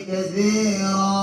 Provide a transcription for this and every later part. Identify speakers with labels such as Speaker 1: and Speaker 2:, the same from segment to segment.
Speaker 1: كثيرا.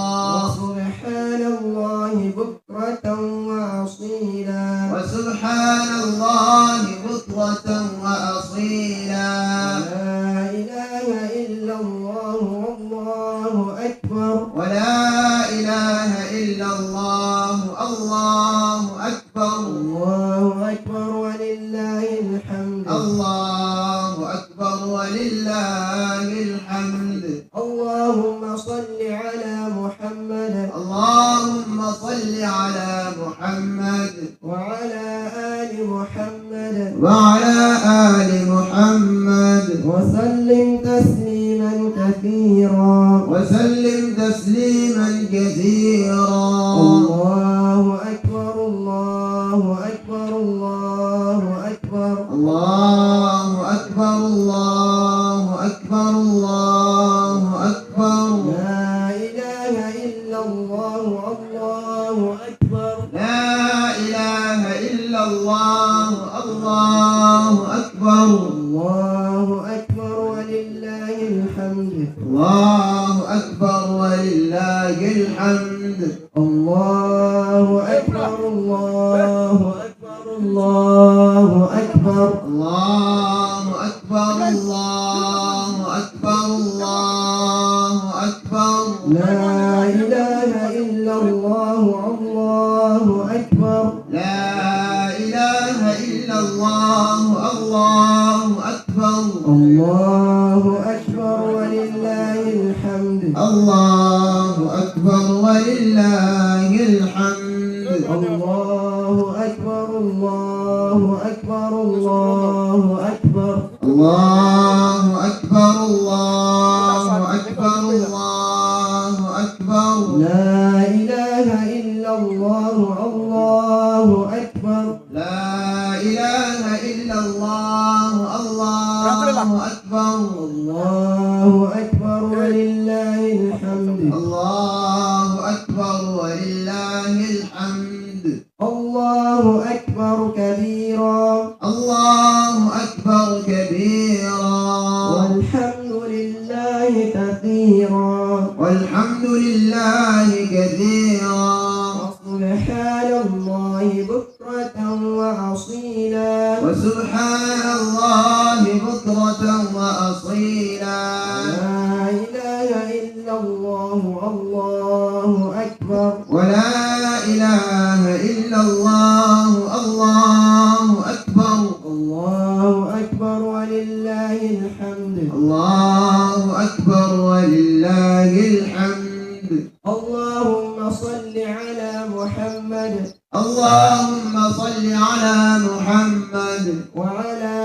Speaker 2: وسبحان الله بكرة وأصيلا.
Speaker 1: وسبحان الله بكرة وأصيلا.
Speaker 2: لا إله إلا الله والله أكبر.
Speaker 1: ولا إله إلا الله الله أكبر.
Speaker 2: الله أكبر ولله الحمد.
Speaker 1: الله أكبر ولله الحمد.
Speaker 2: اللهم صل على محمد.
Speaker 1: اللهم صل على محمد.
Speaker 2: وعلى آل محمد.
Speaker 1: وعلى آل محمد.
Speaker 2: وسلم تسليما كثيرا.
Speaker 1: وسلم تسليما كثيرا.
Speaker 2: الله أكبر الله أكبر الله أكبر.
Speaker 1: الله أكبر الله أكبر الله أكبر.
Speaker 2: لا إله إلا الله الله أكبر.
Speaker 1: لا إله إلا الله الله أكبر.
Speaker 2: الله أكبر ولله الحمد.
Speaker 1: الله أكبر ولله الحمد.
Speaker 2: الله أكبر الله أكبر الله أكبر.
Speaker 1: الله أكبر الله أكبر الله أكبر.
Speaker 2: لا إله إلا الله الله أكبر.
Speaker 1: لا إله إلا الله الله أكبر.
Speaker 2: الله أكبر ولله الحمد.
Speaker 1: الله أكبر ولله الحمد.
Speaker 2: الله أكبر الله أكبر الله أكبر.
Speaker 1: الله أكبر الله أكبر الله أكبر.
Speaker 2: لا إله إلا الله الله أكبر.
Speaker 1: لا إله إلا الله الله أكبر.
Speaker 2: الله أكبر ولله الحمد.
Speaker 1: الله أكبر ولله الحمد.
Speaker 2: الله أكبر كبيرا.
Speaker 1: الله أكبر كبيرا.
Speaker 2: والحمد لله كثيرا.
Speaker 1: والحمد لله كثيرا.
Speaker 2: وسبحان الله بكرة وأصيلا.
Speaker 1: وسبحان الله بكرة وأصيلا.
Speaker 2: لا إله إلا الله الله أكبر.
Speaker 1: ولا إله إلا الله الله أكبر.
Speaker 2: الله أكبر ولله الحمد.
Speaker 1: الله أكبر ولله الحمد.
Speaker 2: اللهم صل على محمد.
Speaker 1: اللهم صل على محمد.
Speaker 2: وعلى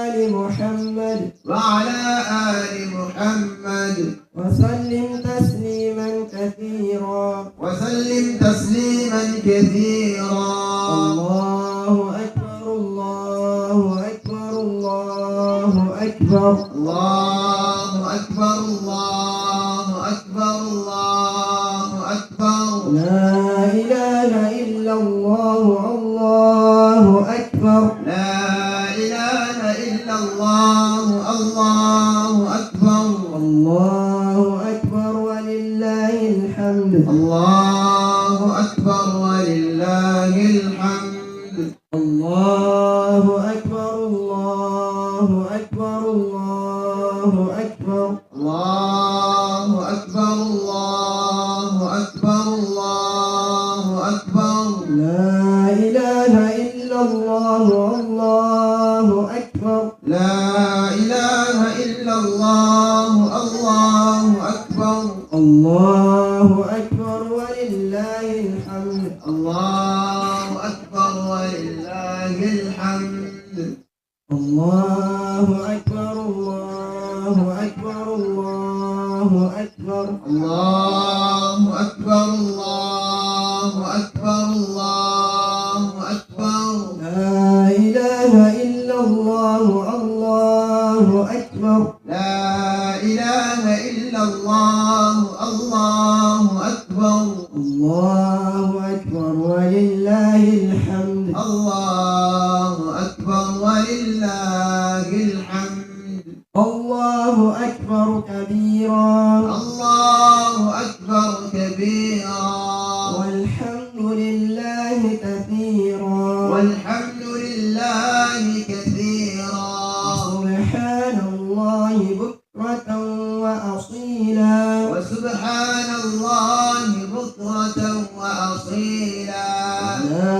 Speaker 2: آل محمد.
Speaker 1: وعلى آل محمد.
Speaker 2: وسلم تسليما كثيرا.
Speaker 1: وسلم تسليما كثيرا.
Speaker 2: الله أكبر الله أكبر الله أكبر.
Speaker 1: الله أكبر الله أكبر الله أكبر.
Speaker 2: لا إله إلا الله الله أكبر.
Speaker 1: لا إله إلا الله الله أكبر.
Speaker 2: الله أكبر ولله الحمد.
Speaker 1: الله أكبر ولله الحمد.
Speaker 2: الله أكبر الله أكبر الله أكبر.
Speaker 1: الله أكبر الله أكبر الله أكبر.
Speaker 2: لا إله إلا الله الله أكبر.
Speaker 1: لا إله إلا الله الله أكبر.
Speaker 2: الله أكبر ولله الحمد.
Speaker 1: الله أكبر ولله الحمد.
Speaker 2: الله أكبر الله أكبر الله أكبر.
Speaker 1: الله أكبر الله أكبر الله أكبر.
Speaker 2: لا إله إلا الله الله أكبر.
Speaker 1: لا إله إلا الله الله أكبر.
Speaker 2: الله أكبر ولله الحمد.
Speaker 1: الله أكبر ولله الحمد.
Speaker 2: الله أكبر كبيرا.
Speaker 1: الله أكبر كبيرا
Speaker 2: والحمد لله كثيرا
Speaker 1: والحمد لله كثيرا
Speaker 2: سبحان الله بكرة وأصيلا
Speaker 1: وسبحان الله بكرة وأصيلا
Speaker 2: لا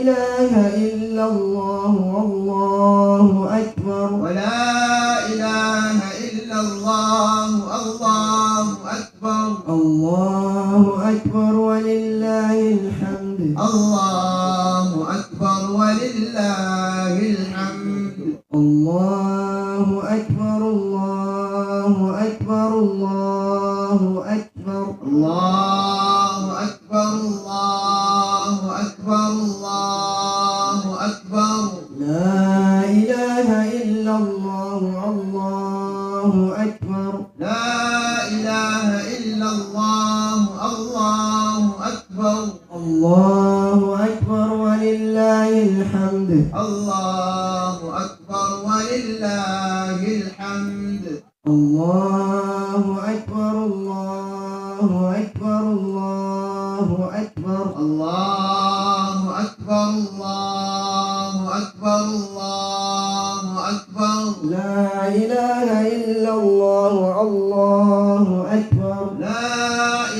Speaker 2: إله إلا الله والله أكبر
Speaker 1: ولا إله إلا الله الله أكبر
Speaker 2: الله أكبر ولله الحمد
Speaker 1: الله أكبر ولله الحمد
Speaker 2: الله أكبر الله أكبر الله أكبر
Speaker 1: الله أكبر الله أكبر الله أكبر
Speaker 2: لا إله إلا الله الله أكبر
Speaker 1: لا إله إلا الله الله أكبر
Speaker 2: الله أكبر ولله الحمد
Speaker 1: الله أكبر ولله الحمد
Speaker 2: الله أكبر الله أكبر الله أكبر
Speaker 1: الله أكبر الله أكبر الله أكبر
Speaker 2: لا إله إلا الله الله أكبر
Speaker 1: لا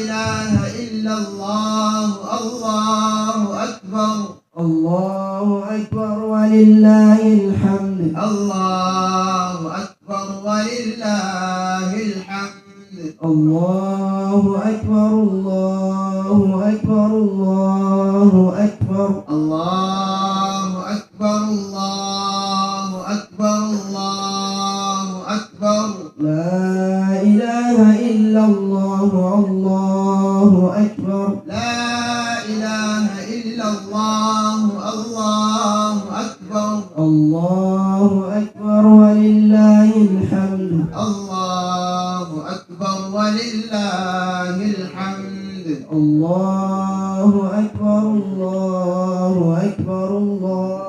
Speaker 1: إله إلا الله الله أكبر
Speaker 2: الله أكبر ولله الحمد
Speaker 1: الله أكبر ولله الحمد
Speaker 2: الله أكبر الله أكبر الله أكبر
Speaker 1: الله أكبر الله أكبر الله أكبر
Speaker 2: لا إله إلا الله الله أكبر
Speaker 1: لا إله إلا الله الله أكبر
Speaker 2: الله أكبر ولله الحمد
Speaker 1: الله أكبر ولله الحمد
Speaker 2: الله أكبر الله أكبر الله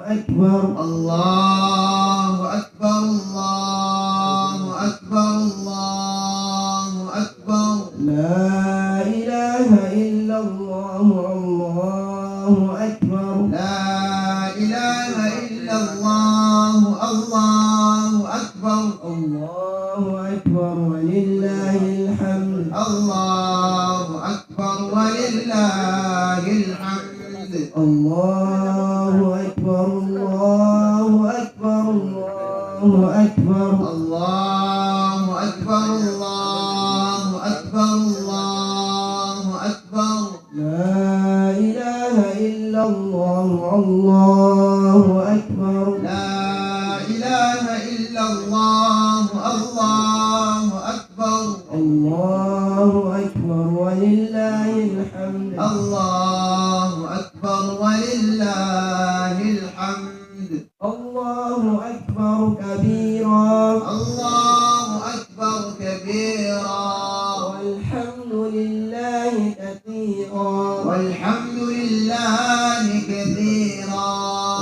Speaker 2: أكبر
Speaker 1: الله أكبر الله أكبر الله أكبر
Speaker 2: لا إله إلا الله الله أكبر
Speaker 1: لا إله إلا الله الله أكبر
Speaker 2: الله أكبر ولله الحمد
Speaker 1: الله أكبر ولله الحمد
Speaker 2: الله أكبر الله أكبر الله أكبر
Speaker 1: الله أكبر الله أكبر الله أكبر
Speaker 2: لا إله إلا الله الله أكبر
Speaker 1: لا إله إلا الله الله أكبر
Speaker 2: الله أكبر ولله الحمد
Speaker 1: الله أكبر ولله الحمد
Speaker 2: الله أكبر كبيرا
Speaker 1: الله أكبر كبيرا
Speaker 2: والحمد لله كثيرا
Speaker 1: والحمد لله كثيرا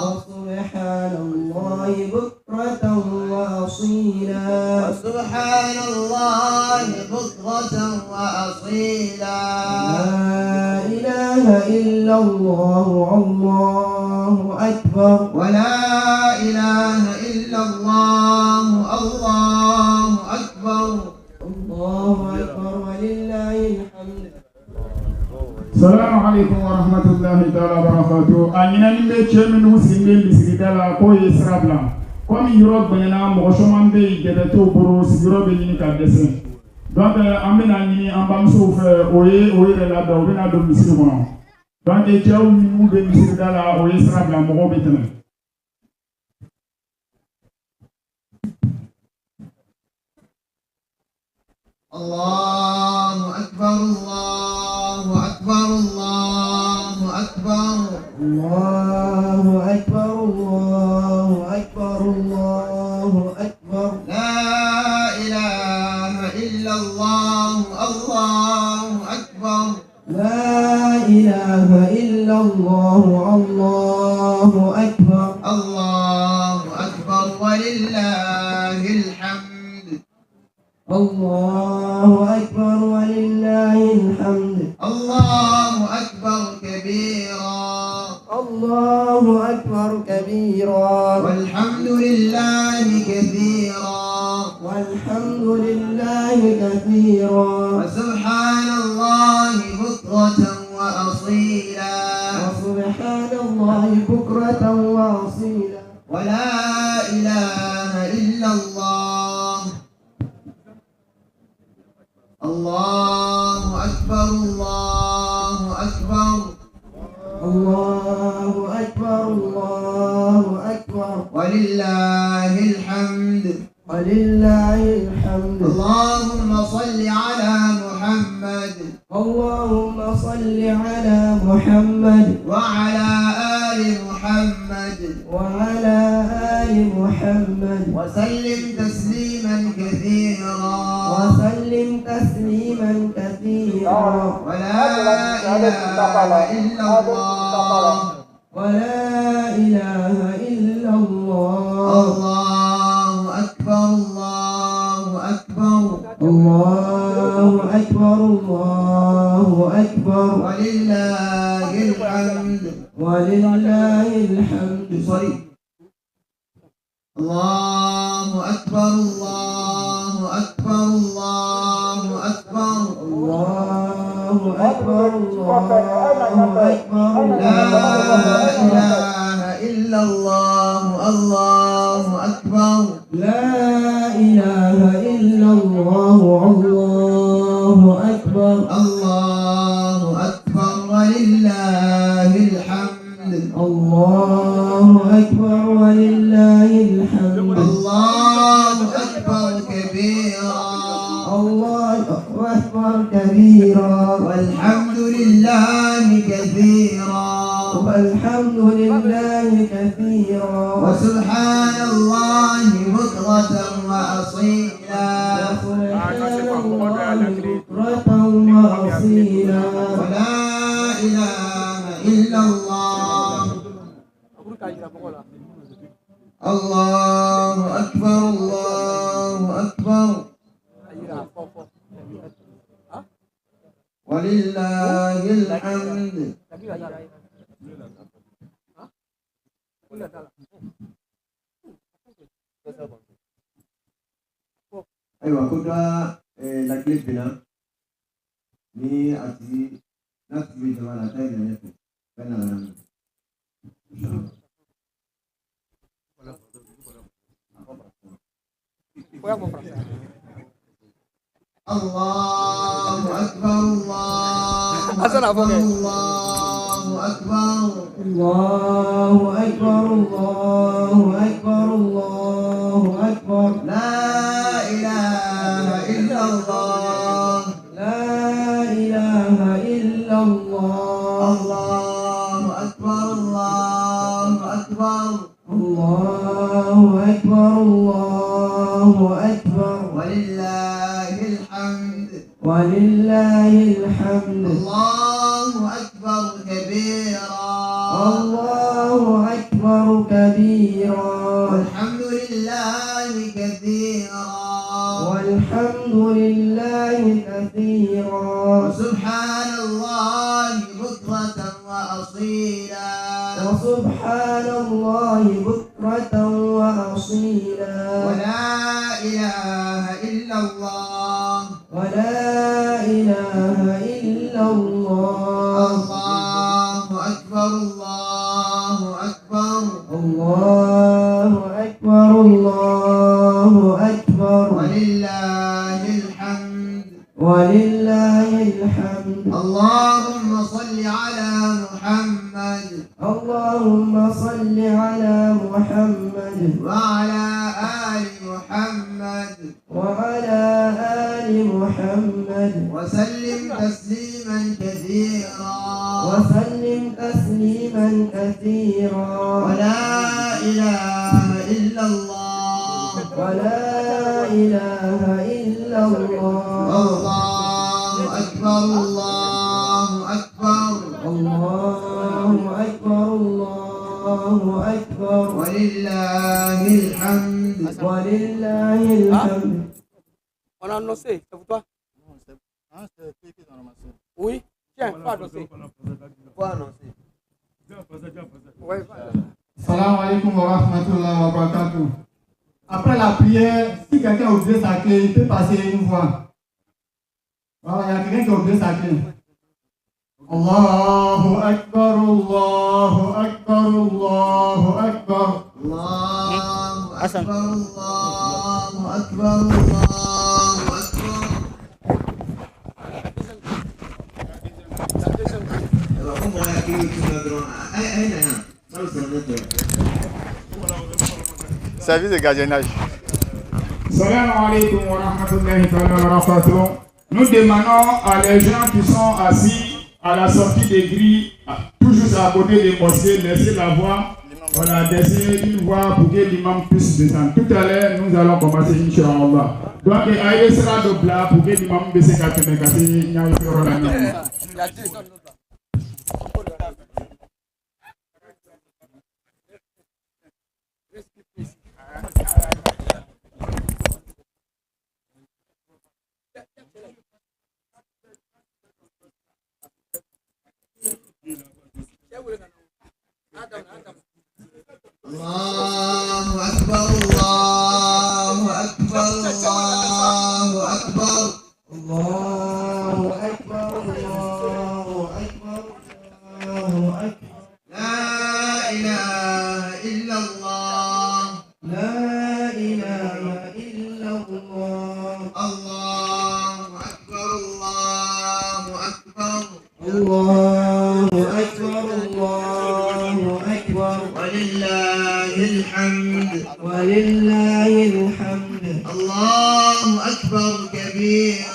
Speaker 2: وسبحان الله بكرة وأصيلا
Speaker 1: وسبحان الله بكرة وأصيلا
Speaker 2: لا إله إلا الله الله أكبر
Speaker 1: ولا إله إلا الله الله أكبر
Speaker 2: الله أكبر ولله الحمد
Speaker 3: Salamu alaikum wa rahmatullahi ta'ala wa barakatuh. A ɲinani bɛ cɛ minnu sen bɛ misirida la k'o ye sira bila. Komi yɔrɔ gbɛnna mɔgɔ caman bɛ yen dɛbɛ t'o bolo sigiyɔrɔ bɛ ɲini ka dɛsɛ. Donc an bɛna ɲini an bamusow fɛ o ye o yɛrɛ labɛn u bɛna don misiri kɔnɔ. Donc cɛw minnu bɛ misirida la o ye sira bila mɔgɔw bɛ tɛmɛ.
Speaker 1: الله أكبر الله أكبر الله أكبر
Speaker 2: الله أكبر الله أكبر الله أكبر
Speaker 1: لا إله إلا الله الله أكبر
Speaker 2: لا إله إلا الله الله أكبر
Speaker 1: الله أكبر ولله الحمد
Speaker 2: الله أكبر ولله الحمد.
Speaker 1: الله أكبر كبيرا.
Speaker 2: الله أكبر كبيرا.
Speaker 1: والحمد لله كثيرا.
Speaker 2: والحمد لله كثيرا.
Speaker 1: وسبحان الله بكرة وأصيلا.
Speaker 2: وسبحان الله بكرة وأصيلا.
Speaker 1: ولا إله إلا الله. الله أكبر الله أكبر.
Speaker 2: الله أكبر الله أكبر.
Speaker 1: ولله الحمد.
Speaker 2: ولله الحمد.
Speaker 1: اللهم صل على محمد.
Speaker 2: اللهم صل على محمد.
Speaker 1: وعلى آل محمد.
Speaker 2: وعلى آل محمد.
Speaker 1: وسلم تسليما كثيرا.
Speaker 2: وسلم تسليما كثيرا.
Speaker 1: ولا إله إلا الله.
Speaker 2: ولا إله إلا الله.
Speaker 1: الله أكبر الله أكبر.
Speaker 2: الله أكبر الله أكبر.
Speaker 1: ولله الحمد.
Speaker 2: ولله الحمد.
Speaker 1: الله أكبر الله أكبر الله أكبر.
Speaker 2: الله أكبر الله أكبر.
Speaker 1: لا إله إلا الله. الله أكبر.
Speaker 2: لا إله إلا الله. الله أكبر.
Speaker 1: الله أكبر ولله الحمد.
Speaker 2: الله أكبر ولله الحمد.
Speaker 1: الله أكبر كبيرا.
Speaker 2: الله أكبر كبيرا.
Speaker 1: والحمد لله كثيرا.
Speaker 2: والحمد لله كثيرا.
Speaker 1: وسبحان الله بكرة وأصيلا.
Speaker 2: وسبحان الله بكرة وأصيلا.
Speaker 1: ولا إله إلا الله. الله أكبر الله أكبر. ولله الحمد.
Speaker 4: Ayiwa ko dɔ lakile binna ni a tigi n'a tigi bɛ jama la a ta ye ɲɛ fɛ bɛɛ nana n'a minɛ.
Speaker 1: الله أكبر الله أكبر الله أكبر.
Speaker 2: الله أكبر الله أكبر الله أكبر.
Speaker 1: لا إله إلا الله.
Speaker 2: لا إله إلا الله.
Speaker 1: الله أكبر الله أكبر.
Speaker 2: الله أكبر الله أكبر.
Speaker 1: ولله الحمد.
Speaker 2: ولله الحمد.
Speaker 1: الله أكبر كبيرا.
Speaker 2: الله أكبر كبيرا.
Speaker 1: والحمد لله كثيرا.
Speaker 2: والحمد لله كثيرا.
Speaker 1: وسبحان الله بكرة وأصيلا.
Speaker 2: وسبحان الله بكرة وأصيلا.
Speaker 1: ولا إله إلا الله.
Speaker 2: ولا إله إلا الله.
Speaker 1: الله أكبر الله أكبر.
Speaker 2: الله أكبر الله أكبر.
Speaker 1: ولله الحمد.
Speaker 2: ولله الحمد.
Speaker 1: اللهم صل على محمد.
Speaker 2: اللهم صل على محمد.
Speaker 1: وعلى آل محمد.
Speaker 2: وعلى آل محمد.
Speaker 1: وسلم تسليما كثيرا.
Speaker 2: وسلم تسليما كثيرا.
Speaker 1: ولا إله إلا الله.
Speaker 2: ولا إله إلا الله.
Speaker 1: الله أكبر الله أكبر.
Speaker 2: الله أكبر الله أكبر.
Speaker 1: ولله الحمد.
Speaker 2: ولله الحمد.
Speaker 5: On a annoncé, c'est pour toi.
Speaker 6: Non, c'est
Speaker 5: Oui, tiens, faut annoncer.
Speaker 4: Faut annoncer.
Speaker 5: Ouais.
Speaker 3: Salam alaikum wa rahmatullahi wa barakatuh. Après la prière, si quelqu'un a oublié sa clé, il peut passer une fois. Voilà, il y a quelqu'un qui a oublié sa clé. Allahu Akbar, Allahu Akbar, Allahu Akbar.
Speaker 1: Allahu Akbar, Allahu Akbar, Allahu Akbar.
Speaker 6: Service de gardiennage.
Speaker 3: Salam alaikum wa rahmatullahi wa barakatuh. Nous demandons à les gens qui sont assis à la sortie des grilles, toujours à côté des mosquées, laissez la voie. Voilà, laissez une voie pour que l'imam puisse descendre. Tout à l'heure, nous allons commencer, Inch'Allah. Donc, il sera de plat pour que l'imam puisse se casser.
Speaker 1: Allahu Akbar, Allahu Akbar, Allahu Akbar.
Speaker 2: Allahu Akbar, Allahu Akbar, Allahu Akbar.
Speaker 1: La ilaha illallah.
Speaker 2: La ilaha illallah.
Speaker 1: Allahu Akbar, Allahu Akbar.
Speaker 2: Allahu Akbar, Allahu Akbar.
Speaker 1: Walillahil hamd.
Speaker 2: Walillahil hamd.
Speaker 1: Allahu Akbar kabira.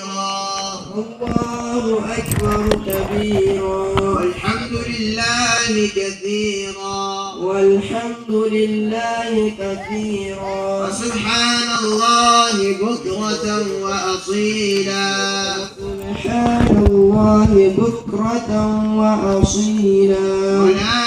Speaker 2: Allahu Akbar kabira.
Speaker 1: Walhamdulillahi kathira.
Speaker 2: Walhamdulillahi kathira.
Speaker 1: Wa subhanallahi bukratan wa asila.
Speaker 2: Subhanallahi bukratan wa asila.
Speaker 1: Wa la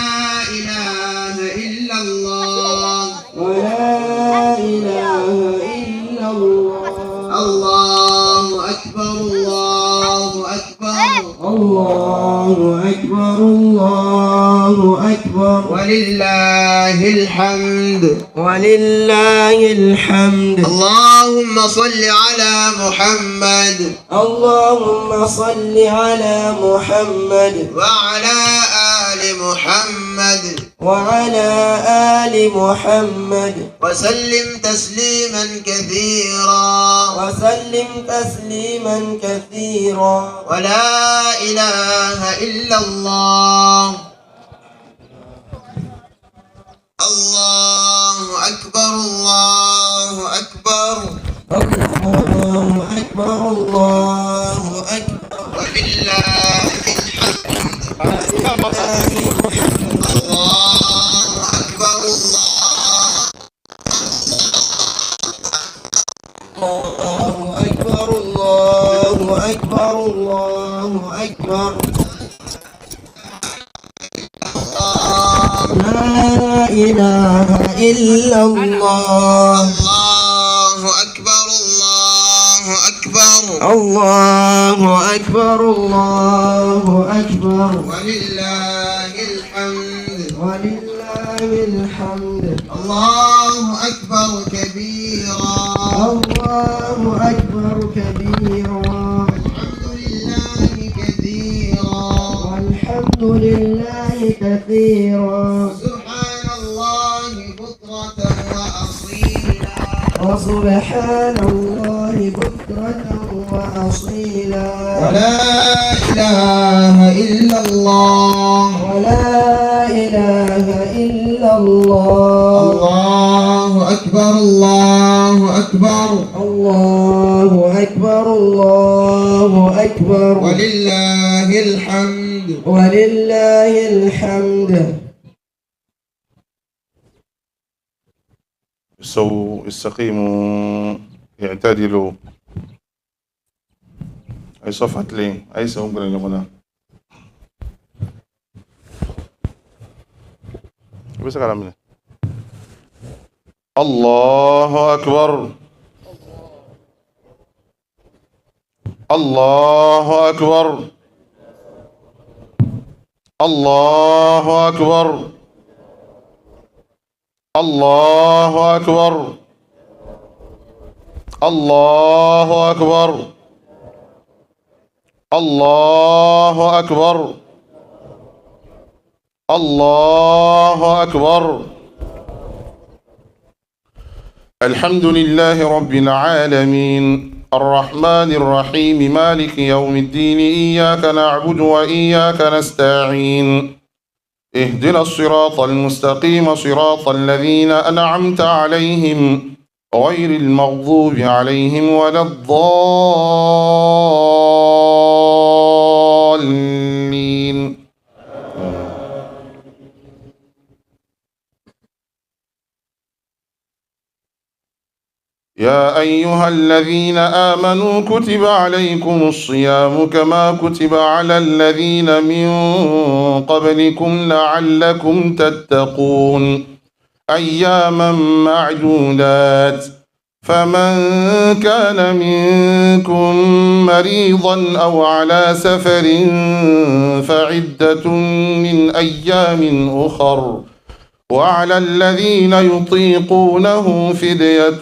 Speaker 1: ilaha illallah.
Speaker 2: Wa la ilaha illallah.
Speaker 1: Allahu Akbar, Allahu Akbar.
Speaker 2: Allahu Akbar, Allahu Akbar.
Speaker 1: Walillahil hamd.
Speaker 2: Walillahil hamd.
Speaker 1: Allahumma salli ala Muhammad.
Speaker 2: Allahumma salli ala Muhammad.
Speaker 1: Wa ala ali Muhammad.
Speaker 2: Wa ala ali Muhammad.
Speaker 1: Wa sallim tasliman kathira.
Speaker 2: Wa sallim tasliman kathira.
Speaker 1: Wa la ilaha illallah. Allahu Akbar, Allahu Akbar.
Speaker 2: Allahu Akbar, Allahu Akbar.
Speaker 1: Wa billahil hamd. Allahu Akbar,
Speaker 2: Allahu Akbar, Allahu Akbar, Allahu Akbar. La ilaha illallah.
Speaker 1: Allahu Akbar, Allahu Akbar.
Speaker 2: Allahu Akbar, Allahu Akbar.
Speaker 1: Walillahil hamd.
Speaker 2: Walillahil hamd.
Speaker 1: Allahu Akbar kabira.
Speaker 2: Allahu Akbar kabira.
Speaker 1: Walhamdulillahi kathira.
Speaker 2: Walhamdulillahi kathira.
Speaker 1: Subhanallahi bukratan wa asila.
Speaker 2: Wa subhanallahi bukratan wa asila.
Speaker 1: Wa la ilaha illallah.
Speaker 2: Wa la ilaha illallah.
Speaker 1: Allahu Akbar, Allahu Akbar.
Speaker 2: Allahu Akbar, Allahu Akbar.
Speaker 1: Walillahil hamd.
Speaker 2: Walillahil hamd.
Speaker 6: استووا، استقيموا، اعتدلوا. أي صفحة لين أي سوم قلنا بس كلامنا. الله أكبر، الله أكبر. الله أكبر الله أكبر الله أكبر الله أكبر الله أكبر. الحمد لله رب العالمين الرحمن الرحيم مالك يوم الدين إياك نعبد وإياك نستعين اهدنا الصراط المستقيم صراط الذين أنعمت عليهم غير المغضوب عليهم ولا الضالين. يا أيها الذين آمنوا كتب عليكم الصيام كما كتب على الذين من قبلكم لعلكم تتقون أياما معدودات فمن كان منكم مريضا أو على سفر فعدة من أيام أخر وعلى الذين يطيقونه فدية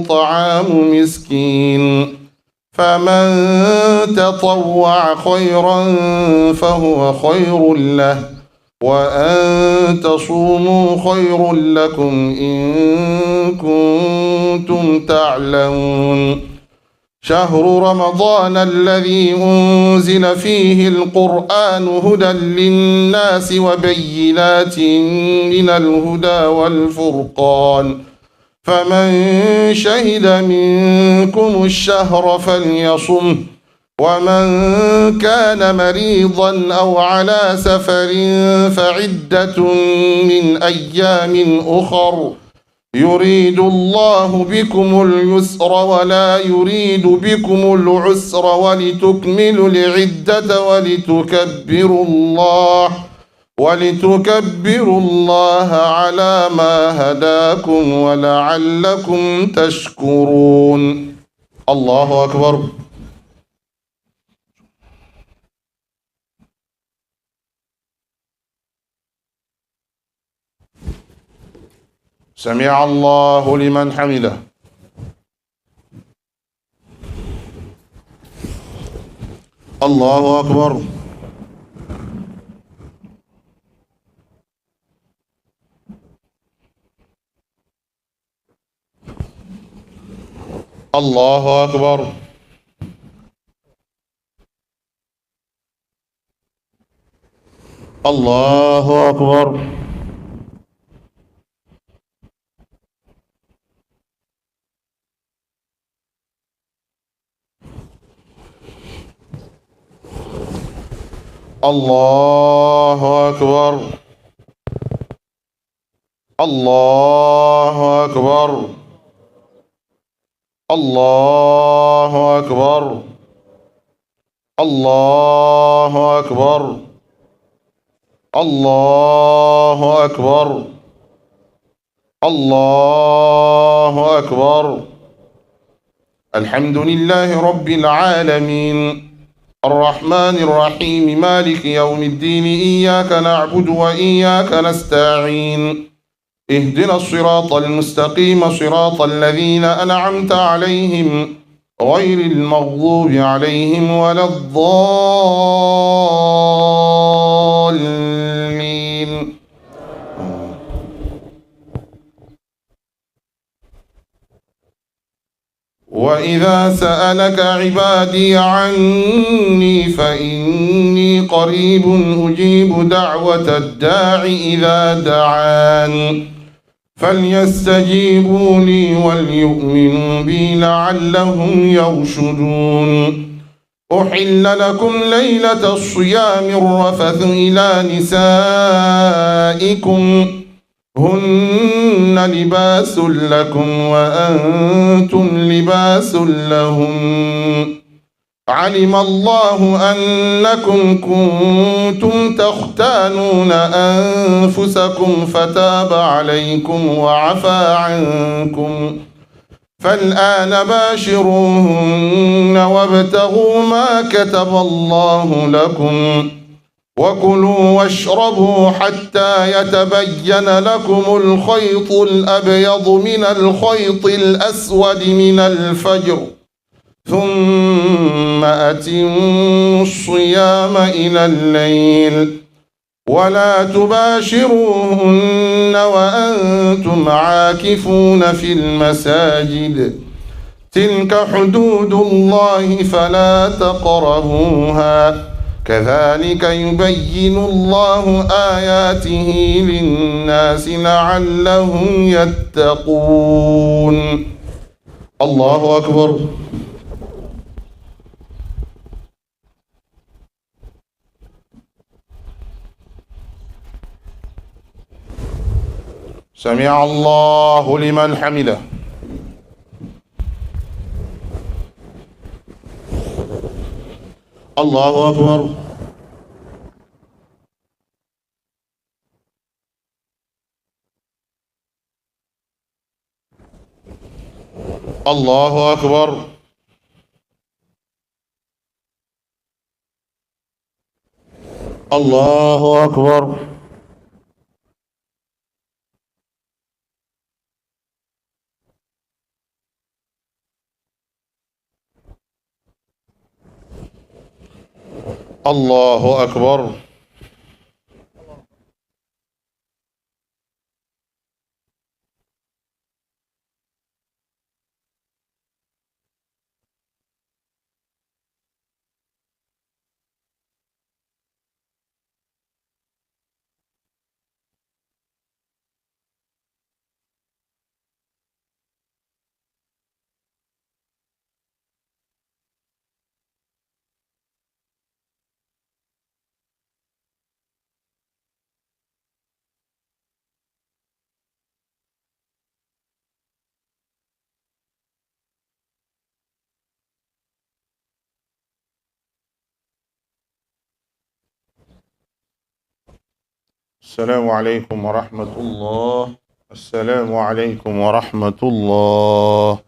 Speaker 6: طعام مسكين فمن تطوع خيرا فهو خير له وأن تصوموا خير لكم إن كنتم تعلمون. شهر رمضان الذي أنزل فيه القرآن هدى للناس وبينات من الهدى والفرقان فمن شهد منكم الشهر فليصمه ومن كان مريضا أو على سفر فعدة من أيام أخر يريد الله بكم اليسر ولا يريد بكم العسر ولتكملوا العدة ولتكبروا الله على ما هداكم ولعلكم تشكرون. الله أكبر. سمع الله لمن حمده. الله أكبر. الله أكبر. الله أكبر. الله أكبر. الله أكبر. الله أكبر. الله أكبر. الله أكبر. الله أكبر. الحمد لله رب العالمين الرحمن الرحيم مالك يوم الدين إياك نعبد وإياك نستعين اهدنا الصراط المستقيم صراط الذين أنعمت عليهم غير المغضوب عليهم ولا الضالين. وإذا سألك عبادي عني فإني قريب أجيب دعوة الداع إذا دعان فليستجيبوا لي وليؤمنوا بي لعلهم يرشدون. أحل لكم ليلة الصيام الرفث إلى نسائكم هن لباس لكم وأنتم لباس لهم. علم الله أنكم كنتم تختانون أنفسكم فتاب عليكم وعفى عنكم فالآن باشروهن وابتغوا ما كتب الله لكم وكلوا واشربوا حتى يتبين لكم الخيط الأبيض من الخيط الأسود من الفجر، ثم أتموا الصيام إلى الليل، ولا تباشروهن وأنتم عاكفون في المساجد، تلك حدود الله فلا تقربوها، كذلك يبين الله آياته للناس لعلهم يتقون. الله أكبر. سمع الله لمن حمده. الله أكبر. الله أكبر. الله أكبر. الله أكبر. السلام عليكم ورحمة الله. السلام عليكم ورحمة الله.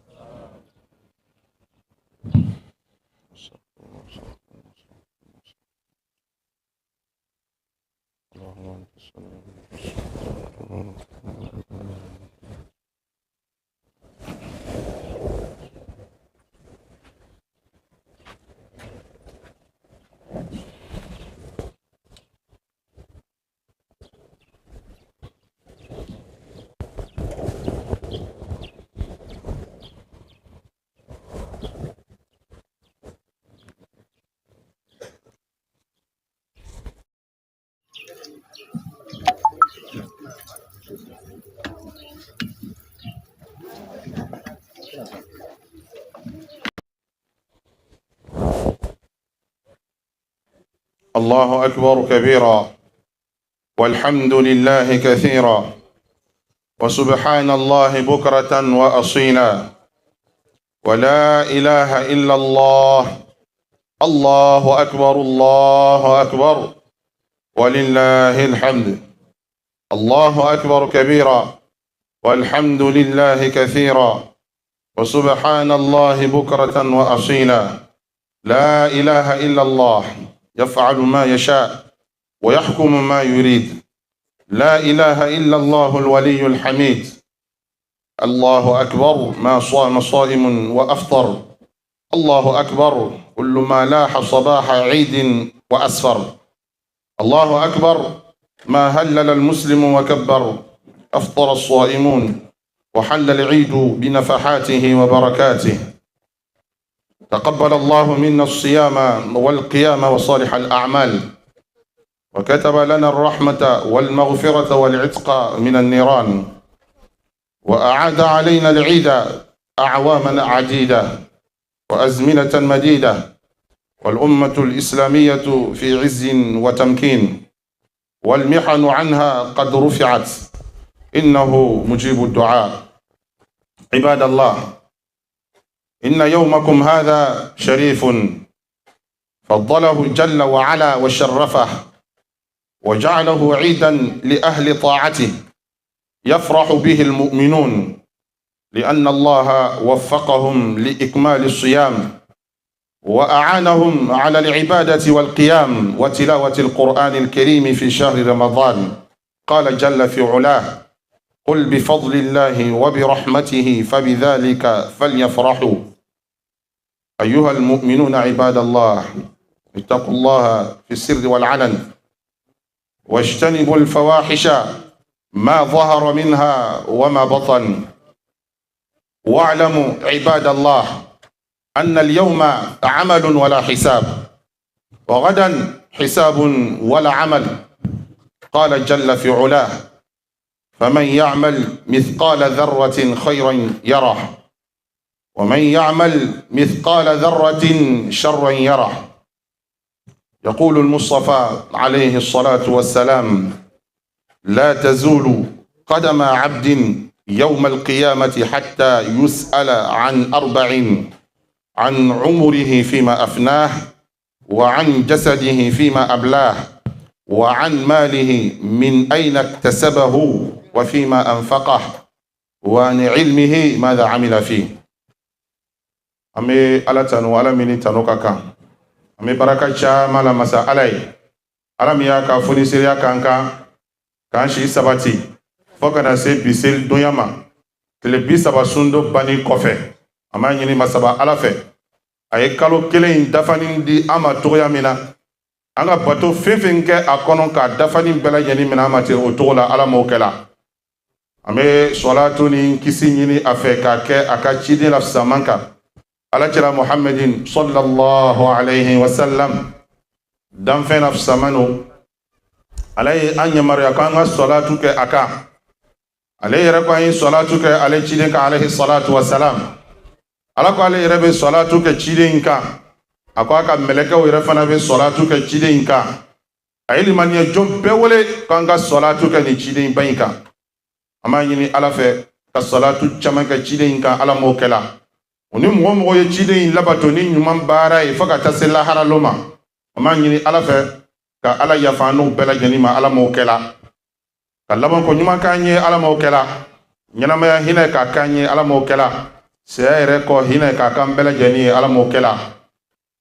Speaker 6: الله أكبر كبيرا، والحمد لله كثيرا، وسبحان الله بكرة وأصيلا، ولا إله إلا الله، الله أكبر الله أكبر، ولله الحمد. الله أكبر كبيرا، والحمد لله كثيرا، وسبحان الله بكرة وأصيلا. لا إله إلا الله، يفعل ما يشاء ويحكم ما يريد. لا إله إلا الله الولي الحميد. الله أكبر، ما صام صائم وأفطر. الله أكبر، كل ما لاح صباح عيد وأسفر. الله أكبر، ما هلل المسلم وكبر. أفطر الصائمون وحل العيد بنفحاته وبركاته. تقبل الله منا الصيام والقيام وصالح الأعمال، وكتب لنا الرحمة والمغفرة والعتق من النيران، وأعاد علينا العيد أعواما عديدة وأزمنة مديدة، والأمة الإسلامية في عز وتمكين، والمحن عنها قد رفعت، إنه مجيب الدعاء. عباد الله، إن يومكم هذا شريف، فضله جل وعلا وشرفه، وجعله عيدا لأهل طاعته يفرح به المؤمنون، لأن الله وفقهم لإكمال الصيام وأعانهم على العبادة والقيام وتلاوة القرآن الكريم في شهر رمضان. قال جل في علاه: قل بفضل الله وبرحمته فبذلك فليفرحوا. أيها المؤمنون عباد الله، اتقوا الله في السر والعلن، واجتنبوا الفواحش ما ظهر منها وما بطن. واعلموا عباد الله أن اليوم عمل ولا حساب، وغدا حساب ولا عمل. قال جل في علاه: فمن يعمل مثقال ذرة خيرا يره، ومن يعمل مثقال ذرة شرا يره. يقول المصطفى عليه الصلاة والسلام: لا تزول قدم عبد يوم القيامة حتى يسأل عن أربع: عن عمره فيما أفناه، وعن جسده فيما أبلاه، وعن ماله من أين اكتسبه وفيما أنفقه، وعن علمه ماذا عمل فيه. An bɛ Ala tanu, Ala min ni tanu ka kan. An bɛ baraka caman la masa Ala ye, Ala min y'a ka fonisereya k'an kan, k'an si sabati fo ka na se bi seli donya ma, tile 30 sundo banni kɔfɛ. An b'a ɲini masaba Ala fɛ, a ye kalo kelen in dafani di an ma cogoya min na, an ka bato fɛn fɛn kɛ a kɔnɔ k'a dafani bɛɛ lajɛlen minɛ an ma ten o cogo la, Ala m'o kɛ la. An bɛ sɔlatu ni kisi ɲini a fɛ k'a kɛ a ka ciden la fisaman kan, Ala kira Muhammadin sallallahu alayhi wa sallam, danfɛn na fisaman don. Ala ye an yamaruya k'an ka sɔlatu kɛ a kan. Ale yɛrɛ ko an ye sɔlatu kɛ ale ciden kan, alayhi salatu wa salam. Ala ko ale yɛrɛ bɛ sɔlatu kɛ ciden in kan. A ko a ka mɛlɛkɛw yɛrɛ fana bɛ sɔlatu kɛ ciden in kan. A ye limaniya jɔn bɛɛ wele k'an ka sɔlatu kɛ nin ciden ba in kan. An b'a ɲini Ala fɛ ka sɔlatu caman kɛ ciden in kan, Ala m'o kɛ la. O ni mɔgɔ mɔgɔ ye ciden in labato ni ɲuman baara ye fo ka taa se lahara lon ma, an b'a ɲini Ala fɛ ka Ala yafa an n'u bɛɛ lajɛlen ma, Ala m'o kɛ la. Ka labanko ɲuman k'an ye, Ala m'o kɛ la. Ɲɛnamaya hinɛ k'a k'an ye, Ala m'o kɛ la. Saya yɛrɛ kɔ hinɛ k'a k'an bɛɛ lajɛlen ye, Ala m'o kɛ la.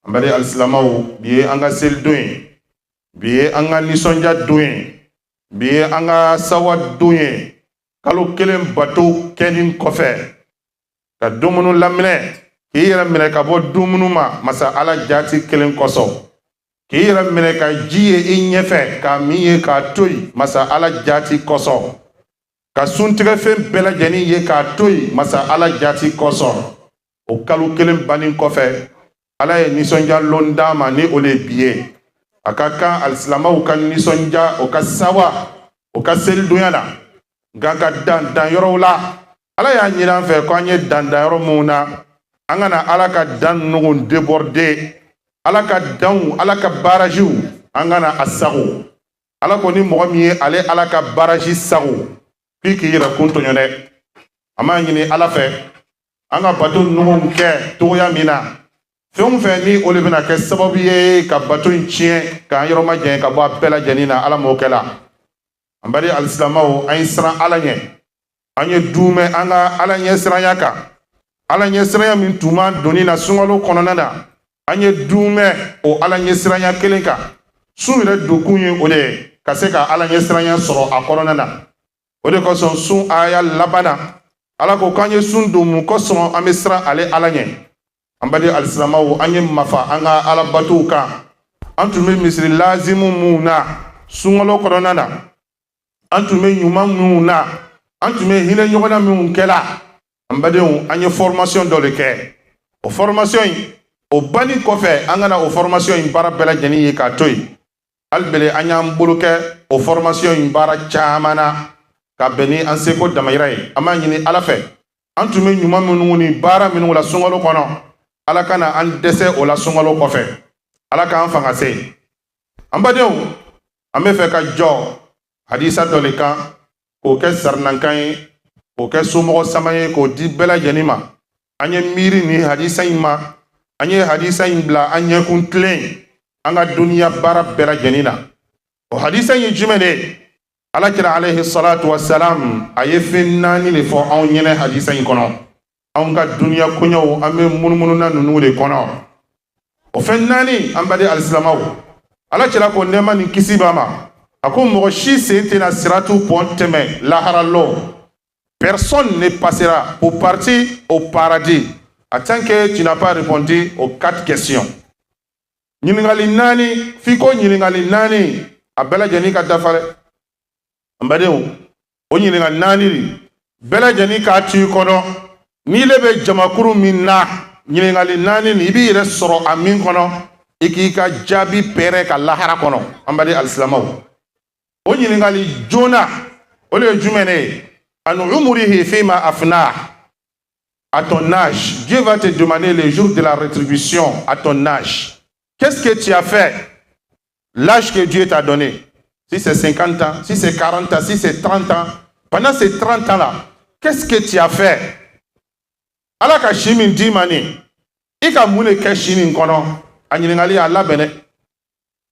Speaker 6: An bɛɛ alisilamɛw, bi ye an ka selidon ye, bi ye an ka nisɔndiya don ye, bi ye an ka sawa don ye. Kalo kelen bato kɛli kɔfɛ, ka dumuni laminɛ, k'i yɛrɛ minɛ ka bɔ dumuni ma masa Ala jati kelen kosɔn, k'i yɛrɛ minɛ ka ji ye i ɲɛfɛ k'a min ye k'a to yen masa Ala jati kosɔn, ka suntigɛfɛn bɛɛ lajɛlen ye k'a to yen masa Ala jati kosɔn. O kalo kelen banni kɔfɛ, Ala ye nisɔndiya lon d'an ma ni o le bi ye. A ka kan alisilamɛw ka nisɔndiya, o ka sawa o ka selidonya la. Nka ka dan dan yɔrɔw la, Ala y'a ɲini an fɛ ko an ye dan dan yɔrɔ minnu na, an kana Ala ka dan ninnu déborder. Ala ka danw, Ala ka barajiw, an kana a sago. Ala ko ni mɔgɔ min ye ale Ala ka baraji sago, k'i k'i yɛrɛ kun tɔɲɔ dɛ. An b'a ɲini Ala fɛ, an ka bato ninnu kɛ togoya min na, fɛn o fɛn ni o de bɛna kɛ sababu ye ka bato in tiɲɛ, k'an yɔrɔ majanya ka bɔ a bɛɛ lajɛlen na, Ala m'o kɛ la. An bali alisilamɛw, an ye siran Ala ɲɛ, an ye dumɛ an ka Ala ɲɛ siranya kan. Ala ɲɛ siranya min tun b'an donni na sunkalo kɔnɔna na, an ye dumɛ o Ala ɲɛ siranya kelen kan. Sun yɛrɛ donkun ye o de ye, ka se ka Ala ɲɛ siranya sɔrɔ a kɔnɔna na. O de kosɔn sun aya laban na, Ala ko k'an ye sun don mun kosɔn? An bɛ siran ale Ala ɲɛ. An bali alisilamɛw, an ye mafa an ka alabatow kan. An tun bɛ misiri lazimu mun na sunkalo kɔnɔna na, an tun bɛ ɲuman minnu na, an tun bɛ hinɛ ɲɔgɔnna minnu kɛla, an badenw, an ye formation dɔ de kɛ. O formation in, o banni kɔfɛ, an kana o formation in baara bɛɛ lajɛlen ye k'a to yen. Hali bele an y'an bolo kɛ o formation in baara caman na ka bɛn ni an seko damayira ye. An b'a ɲini Ala fɛ, an tun bɛ ɲuman minnu ni baara minnu la sunkalo kɔnɔ, Ala kana an dɛsɛ o la sunkalo kɔfɛ. Ala k'an fanga se. An badenw, an bɛ fɛ ka jɔ hadisa dɔ le kan k'o kɛ sarinankan ye, k'o kɛ somɔgɔ sama ye, k'o di bɛɛ lajɛlen ma. An ye miiri nin hadisa in ma, an ye hadisa in bila an ɲɛkun tilen an ka duniya baara bɛɛ lajɛlen na. O hadisa in ye jumɛn de ye? Ala kira alayhi salatu wasalam, a ye fɛn naani de fɔ anw ɲɛnɛ hadisa in kɔnɔ. Anw ka duniya koɲɛw, an bɛ munumunu na ninnu de kɔnɔ. O fɛn naani, an baden alisilamaw, Ala cɛla ko nɛɛma ni kisi b'a ma, a ko mɔgɔ si sen tɛna siratu pɔn tɛmɛ lahara lɔ. Personne ne passera pour partir au paradis en tant que tu n'as pas répondu aux quatre questions. Ɲininkali naani, f'i ko ɲininkali naani a bɛɛ lajɛlen ka dafa dɛ. An badenw, o ɲininkali naani bɛɛ lajɛlen k'a to i kɔnɔ. N'i le bɛ jamakuru min na, ɲininkali naani nin, i b'i yɛrɛ sɔrɔ a min kɔnɔ, i k'i ka jaabi pɛrɛ ka lahara kɔnɔ. An baden alisilamɛw, o ɲininkali joona, o de ye jumɛn ye? An umurihi fima afna. À ton âge, Dieu va te demander le jour de la rétribution, à ton âge, qu'est-ce que tu as fait? L'âge que Dieu t'a donné, si c'est 50 ans, si c'est 40 ans, si c'est 30 ans, pendant ces 30 ans-là, qu'est-ce que tu as fait? Ala ka si min d'i ma nin, i ka mun de kɛ si nin kɔnɔ? A ɲininkali y'a labɛn dɛ.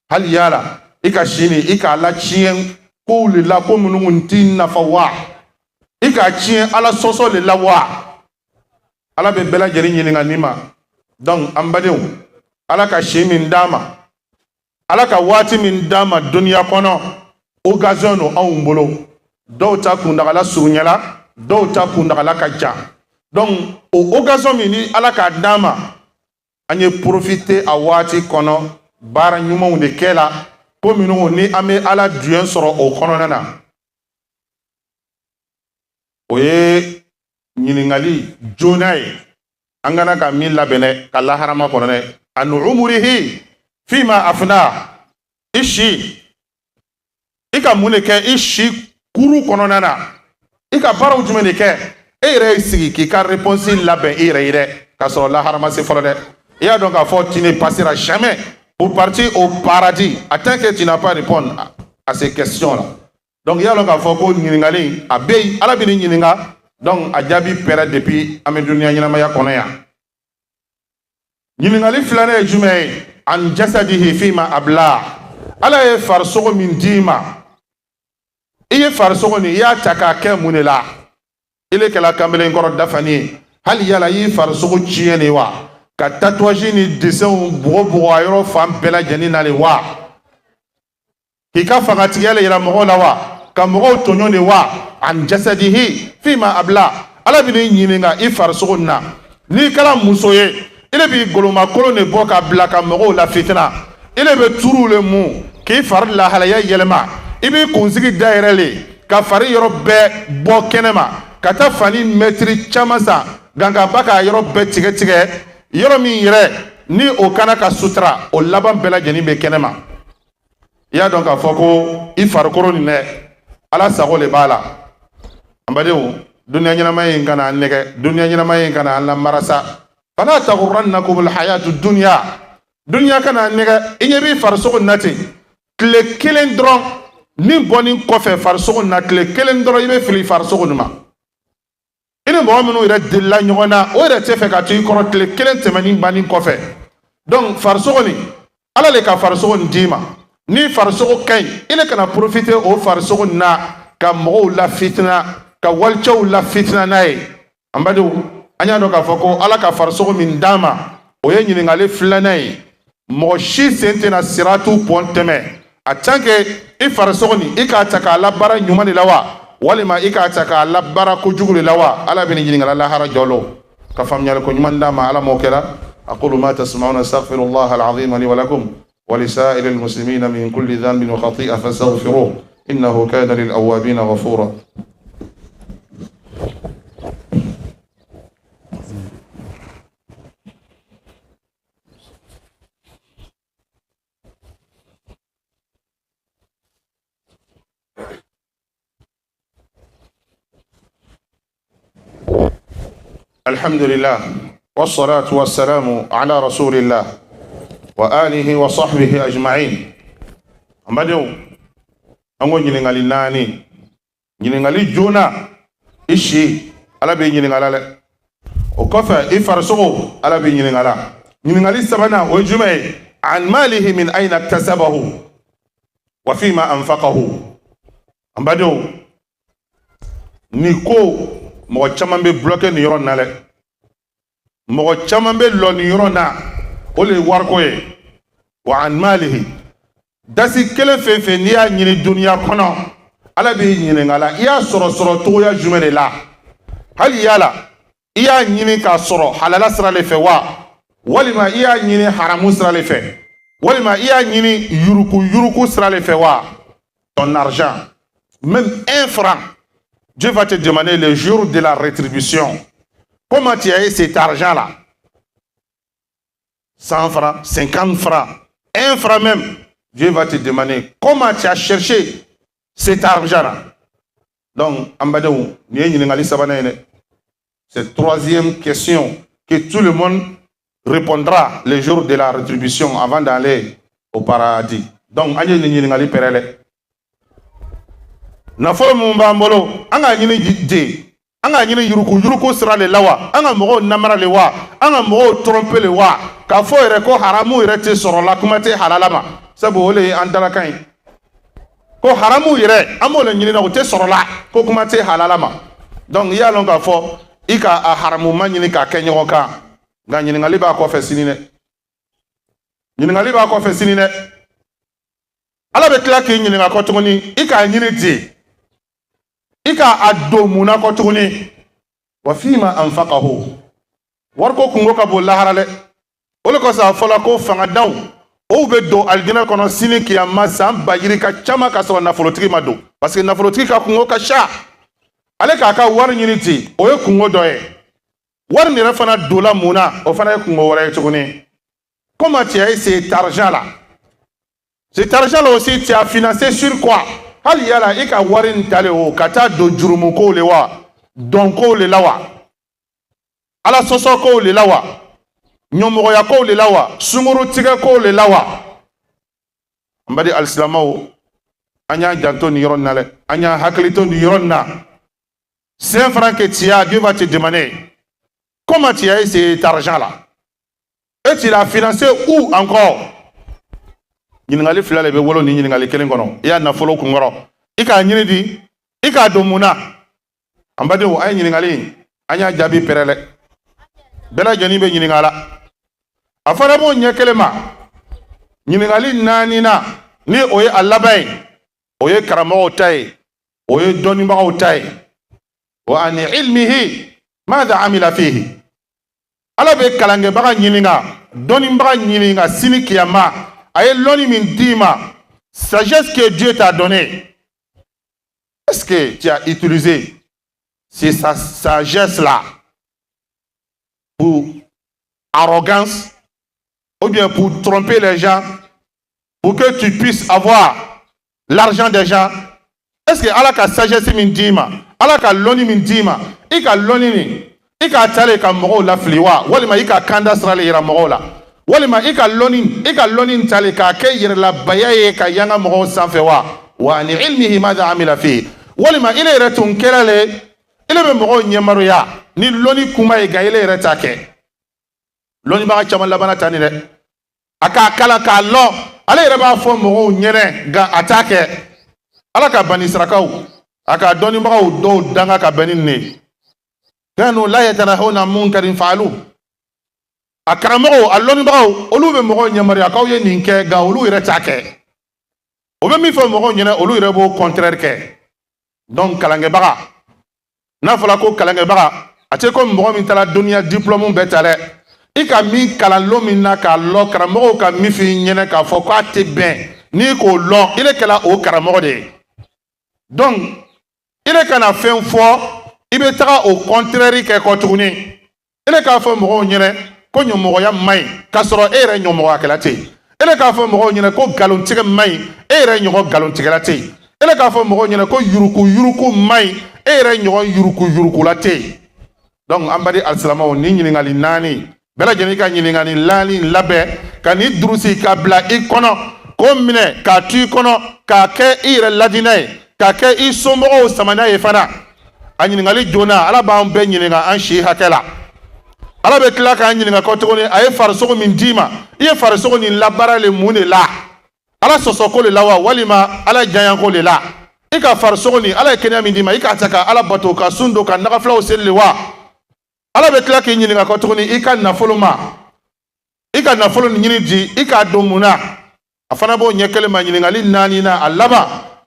Speaker 6: Hali yala i ka si nin, i k'a latiɲɛ kow le la, ko minnu kun t'i nafa wa? I k'a tiɲɛ Ala sɔsɔ le la wa? Ala bɛ bɛɛ lajɛlen ɲininka nin ma. Donc an badenw, Ala ka si min d'a ma, Ala ka waati min d'a ma duniya kɔnɔ, occasion don anw bolo. Dɔw ta kundagala surunyala, dɔw ta kundagala ka jan. Donc o occasion min ni Ala k'a d'an ma, an ye profiter a waati kɔnɔ, baara ɲumanw de kɛ la, ko minnu ni an bɛ Ala duɲɛ sɔrɔ o kɔnɔna na. O ye ɲininkali joona ye an kana ka min labɛn dɛ, ka laharama kɔnɔ dɛ. An umurihi fima afna. I si, i ka mun de kɛ i si kuru kɔnɔna na? I ka baaraw jumɛn de kɛ? E yɛrɛ y'i sigi k'i ka réponse labɛn i yɛrɛ ye dɛ, k'a sɔrɔ laharama se fɔlɔ dɛ. I y'a dɔn k'a fɔ tu ne passeras jamais pour partir au paradis en tant que tu n'as pas répondre à ces questions là. Donc i y'a dɔn k'a fɔ ko ɲininkali a bɛ yen, Ala bɛ nin ɲininka. Donc a jaabi pɛrɛ depuis an bɛ duniya ɲɛnamaya kɔnɔ yan. Ɲininkali filanan ye jumɛn ye? An jasadihi fima abla. Ala ye farisogo min d'i ma, i ye farisogo nin, i y'a ta k'a kɛ mun de la? I le kɛla kanbelenkɔrɔ dafani ye. Hali yala i y'i farisogo tiɲɛ de wa, ka tatouage ni dessinw bugɔ a yɔrɔ fan bɛɛ lajɛlen na de wa, k'i ka fangatigiya le yira mɔgɔw la wa, ka mɔgɔw tɔɲɔ de wa? An jasadihi fima abla. Ala bɛ n'i ɲininka i farisogo nin na. N'i kɛra muso ye, i de b'i golomakolon de bɔ ka bila ka mɔgɔw la fitina, i de bɛ turuw le mun k'i fari lahalaya yɛlɛma, i b'i kunsigi dayɛlɛ le ka fari yɔrɔ bɛɛ bɔ kɛnɛ ma, ka taa fani mɛtiri caman san gangaba k'a yɔrɔ bɛɛ tigɛ tigɛ, yɔrɔ min yɛrɛ ni o kana ka sutura, o laban bɛɛ lajɛlen bɛ kɛnɛ ma. I y'a dɔn k'a fɔ ko i farikolo nin dɛ, Ala sago de b'a la. An badenw, duniya ɲɛnamaya in kana an nɛgɛ, duniya ɲɛnamaya in kana an lamarasa. Fala taghurrannakum alhayatu dunya. Duniya kana an nɛgɛ. I ɲɛ b'i farisogo nin na ten, tile kelen dɔrɔn ni bɔnni kɔfɛ farisogo nin na, tile kelen dɔrɔn i bɛ fili farisogo nin ma. I ni mɔgɔ minnu yɛrɛ delila ɲɔgɔn na, o yɛrɛ tɛ fɛ ka to i kɔrɔ tile kelen tɛmɛni banni kɔfɛ. Donc farisogo nin, Ala le ka farisogo nin d'i ma. Ni farisogo ka ɲi, i le kana profiter o farisogo nin na ka mɔgɔw la fitina, ka walicɛw la fitina n'a ye. An badenw, an y'a dɔn k'a fɔ ko Ala ka farisogo min d'an ma, o ye ɲininkali filanan ye. Mɔgɔ si sen tɛna siratu pɔn tɛmɛ a tant que i farisogo nin, i k'a ta k'a labaara ɲuman de la wa, walima i k'a ta k'a labaara kojugu de la wa? Ala bɛ nin ɲininkala lahara jɔlɔ. Ka faamuyali ko ɲuman d'a ma, Ala m'o kɛra. Aqulu ma tasma'una, astaghfirullah alazim li wa lakum wa lisa'iri almuslimina min kulli dhanbin wa khati'a fastaghfiruh innahu kana lil awwabina ghafura. الحمد لله والصلاة والسلام على رسول الله وآله وصحبه أجمعين. An badenw, an ko ɲininkali naani. Ɲininkali joona, i si, Ala b'i ɲininka la dɛ. O kɔfɛ, i farisogo, Ala b'i ɲininka la. Ɲininkali sabanan, o ye jumɛn ye? An malihi min ayna iktasabahu wa fima anfaqahu. An badenw, nin ko mɔgɔ caman bɛ bloqué nin yɔrɔ in na dɛ. Mɔgɔ caman bɛ lɔ nin yɔrɔ na. O le ye wariko ye. Wa an malihi, dasi kelen fɛn fɛn n'i y'a ɲini duniya kɔnɔ, Ala b'i ɲininka la, i y'a sɔrɔ sɔrɔ cogoya jumɛn de la? Hali yala i y'a ɲini k'a sɔrɔ halala sira le fɛ wa, walima i y'a ɲini haramu sira le fɛ, walima i y'a ɲini yuruku yuruku sira le fɛ wa? Ton argent, même un franc, Dieu va te demander le jour de la rétribution comment tu as eu cet argent là. 100 francs, 50 francs, 1 franc même, Dieu va te demander comment tu as cherché cet argent là. Donc an badenw, nin ye ɲininkali sabanan ye dɛ. Cette troisième question que tout le monde répondra le jour de la rétribution avant d'aller au paradis. Donc an ye nin ɲininkali pɛrɛ dɛ. Nafolo mun b'an bolo, an k'a ɲini de, an k'a ɲini yuruku yuruku sira de la wa, an ka mɔgɔw namara le wa, an ka mɔgɔw tromper le wa, k'a fɔ yɛrɛ ko haramu yɛrɛ tɛ sɔrɔ la, kuma tɛ halala ma, sabu o le ye an dalakan ye ko haramu yɛrɛ an b'o le ɲini na, o tɛ sɔrɔ la, ko kuma tɛ halala ma. Donc i y'a lɔn k'a fɔ i ka a haramuma ɲini k'a kɛ ɲɔgɔn kan, nka ɲininkali b'a kɔfɛ sini dɛ. Ɲininkali b'a kɔfɛ sini dɛ. Ala bɛ tila k'i ɲininka kɔ tuguni, i k'a ɲini ten, i k'a a don mun na kɔ tuguni? Wa fima anfaqahu. Wariko kungo ka bon lahara dɛ. O de kosɔn a fɔla ko fangadanw o bɛ don alijinɛ kɔnɔ sini kiyama san ba yirika caman ka sɔrɔ nafolotigi ma don, parce que nafolotigi ka kungo ka ca. Ale k'a ka wari ɲini ten, o ye kungo dɔ ye. Wari nin yɛrɛ fana donna mun na, o fana ye kungo wɛrɛ ye tuguni. Comment tu as eu cet argent là? Cet argent là aussi, tu as financé sur quoi? Hali yala i ka wari nin talen o ka taa don jurumukow le wa, dɔnkow le la wa, Ala sɔsɔkow le la wa, ɲɔmɔgɔyakow le la wa, sunkurutigɛkow le la wa? N baden alisilamɛw, an y'an janto nin yɔrɔ nin na dɛ, an y'an hakili to nin yɔrɔ nin na. 5 francs que tu as, Dieu va te demander comment tu as eu cet argent là et tu l'as financé où encore. Ɲininkali fila de bɛ wolo nin ɲininkali kelen kɔnɔ. I y'a nafolo kunkɔrɔ, i k'a ɲini di, i k'a don mun na? An badenw, an ye ɲininkali in, an y'a jaabi pɛrɛ dɛ. Bɛɛ lajɛlen bɛ ɲininka la. A fana b'o ɲɛ kelen ma. Ɲininkali naaninan, ni o ye a laban ye, o ye karamɔgɔw ta ye, o ye dɔnnibagaw ta ye. Wa an ilmihi madha amila fihi. Ala bɛ kalankɛbaga ɲininka, dɔnnibaga ɲininka sini kiyama, a ye lɔnni min d'i ma, sagesse que Dieu t'a donné, est-ce que tu as utilisé cette sagesse là pour arrogance ou bien pour tromper les gens, pour que tu puisses avoir l'argent des gens? Est-ce que Ala ka sagesse min d'i ma, Ala ka lɔnni min d'i ma, i ka lɔnni nin, i k'a ta ka mɔgɔw lafili wa, walima i ka kanda sira le yira mɔgɔw la, walima i ka lɔnni tale k'a kɛ yɛrɛlabaya ye ka yanga mɔgɔw sanfɛ wa? Wa an ilmihi madha amila fihi. Walima ile yɛrɛ tun kɛra le, ile bɛ mɔgɔw ɲɛmaruya ni lɔnni kuma ye, nka ile yɛrɛ t'a kɛ. Lɔnnibaga caman labanna ta nin dɛ. A k'a kalan k'a lɔn, ale yɛrɛ b'a fɔ mɔgɔw ɲɛnɛ, nka a t'a kɛ. Ala ka banisirakaw, a ka dɔnnibagaw dɔw danga ka bɛn ni nin ye. Kanu la yatanahuna munkarin faalu. A karamɔgɔw, a lɔnnibagaw, olu bɛ mɔgɔw ɲɛmaruya k'aw ye nin kɛ, nka olu yɛrɛ t'a kɛ. O bɛ min fɔ mɔgɔw ɲɛna, olu yɛrɛ b'o contraire kɛ. Donc kalankɛbaga, n'a fɔra ko kalankɛbaga, a tɛ ko mɔgɔ min taara dɔnniya diplôme bɛɛ ta dɛ. I ka min kalan lon min na k'a lɔn, karamɔgɔw ka min f'i ɲɛna k'a fɔ k'a tɛ bɛn, n'i k'o lɔn, i de kɛla o karamɔgɔ de ye. Donc i de kana fɛn fɔ, i bɛ taga o contraire kɛ kɔ tuguni. I de k'a fɔ mɔgɔw ɲɛna ko ɲɔmɔgɔya man ɲi, k'a sɔrɔ e yɛrɛ ɲɔmɔgɔyakɛla tɛ yen. E de k'a fɔ mɔgɔw ɲɛna ko nkalontigɛ man ɲi, e yɛrɛ ɲɔgɔn nkalontigɛla tɛ yen. E de k'a fɔ mɔgɔw ɲɛna ko yuruku yuruku man ɲi, e yɛrɛ ɲɔgɔn yuruku yurukula tɛ yen. Donc an baden alisilamɛw, nin ɲininkali naani bɛɛ lajɛlen ka ɲininkali naani labɛn ka nin durusi ka bila i kɔnɔ, k'o minɛ k'a to i kɔnɔ, k'a kɛ i yɛrɛ ladinɛ ye, k'a kɛ i somɔgɔw samaniya ye fana. A ɲininkali joona, Ala b'an bɛɛ ɲininka an si hakɛ la. Ala bɛ tila k'an ɲininka kɔ tuguni, a ye farisogo min d'i ma, i ye farisogo nin labaara le mun de la? Ala sɔsɔko de la wa, walima Ala jayanko de la? I ka farisogo nin, Ala ye kɛnɛya min d'i ma, i k'a ta ka Ala bato, ka sun don, ka nagafilaw seli le wa? Ala bɛ tila k'i ɲininka kɔ tuguni i ka nafolo ma. I ka nafolo nin ɲini di, i k'a don mun na? A fana b'o ɲɛ kelen ma. Ɲininkali naani na, a laban,